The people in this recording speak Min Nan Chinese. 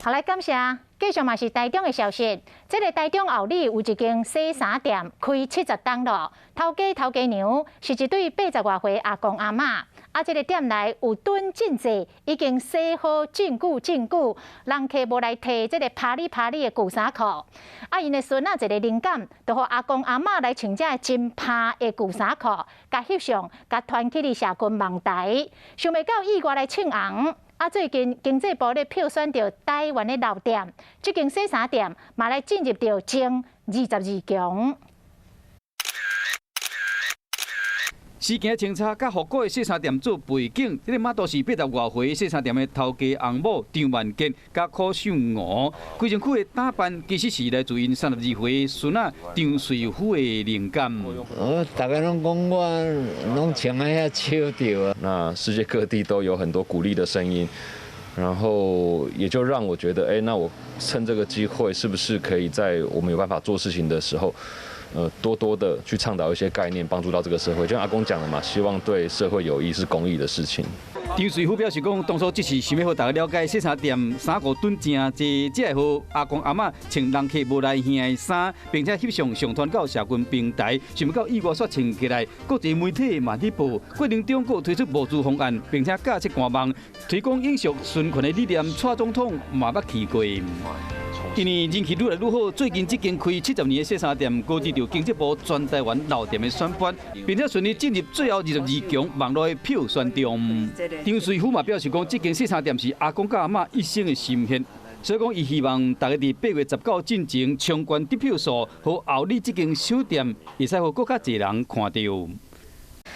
好，來感謝。繼續嘛是台中的消息，這个台中后里有一間洗衫店，開70冬咯。頭家頭家娘是一對80外歲阿公阿嬤，啊，這个店內有囤真濟，已經洗好真久真久，人客無來提這个拋離拋離的舊衫褲。啊，𪜶的孫仔一个靈感，就予阿公阿嬤來穿這真拋的舊衫褲，共翕相，共傳去佇社群網台，想袂到意外來衝紅。啊！最近經濟部咧票選著台灣的老店，這間洗衫店嘛來進入著前22強。時行穿插佮復古的洗衫店做背景，這个嘛都是80外歲洗衫店的頭家翁某張萬杰佮柯秀娥，規身軀的打扮其實是來自𪜶32歲孫仔張瑞虎的靈感。哦，逐家攏講我攏穿啊遐笑著啊。那世界各地都有很多鼓勵的聲音，然後也就讓我覺得，哎，那我趁這個機會，是不是可以在我們有辦法做事情的時候，多多的去倡導一些概念，幫助到這個社會。就像阿公講的嘛，希望對社會有益是公益的事情。張瑞虎表示講，當初只是想欲予大家了解洗衫店衫褲囤誠濟，才會予阿公阿嬤穿人客無來還的衫，並且翕相上傳到社群平台，想袂到意外煞衝起來，國際媒體嘛佇報，過程中閣推出募資方案，並且架設官網推廣永續循環的理念，蔡總統嘛捌去過。因為人氣愈來愈好，最近這間開70年的洗衫店，閣得著經濟部全台灣老店的選拔，並且順利進入最後22強網路的票選中。張瑞虎嘛表示講，這間洗衫店是阿公佮阿嬤一生的心血，所以講伊希望大家佇8月19進前衝關得票數，予後里這間小店會使予閣較濟人看著。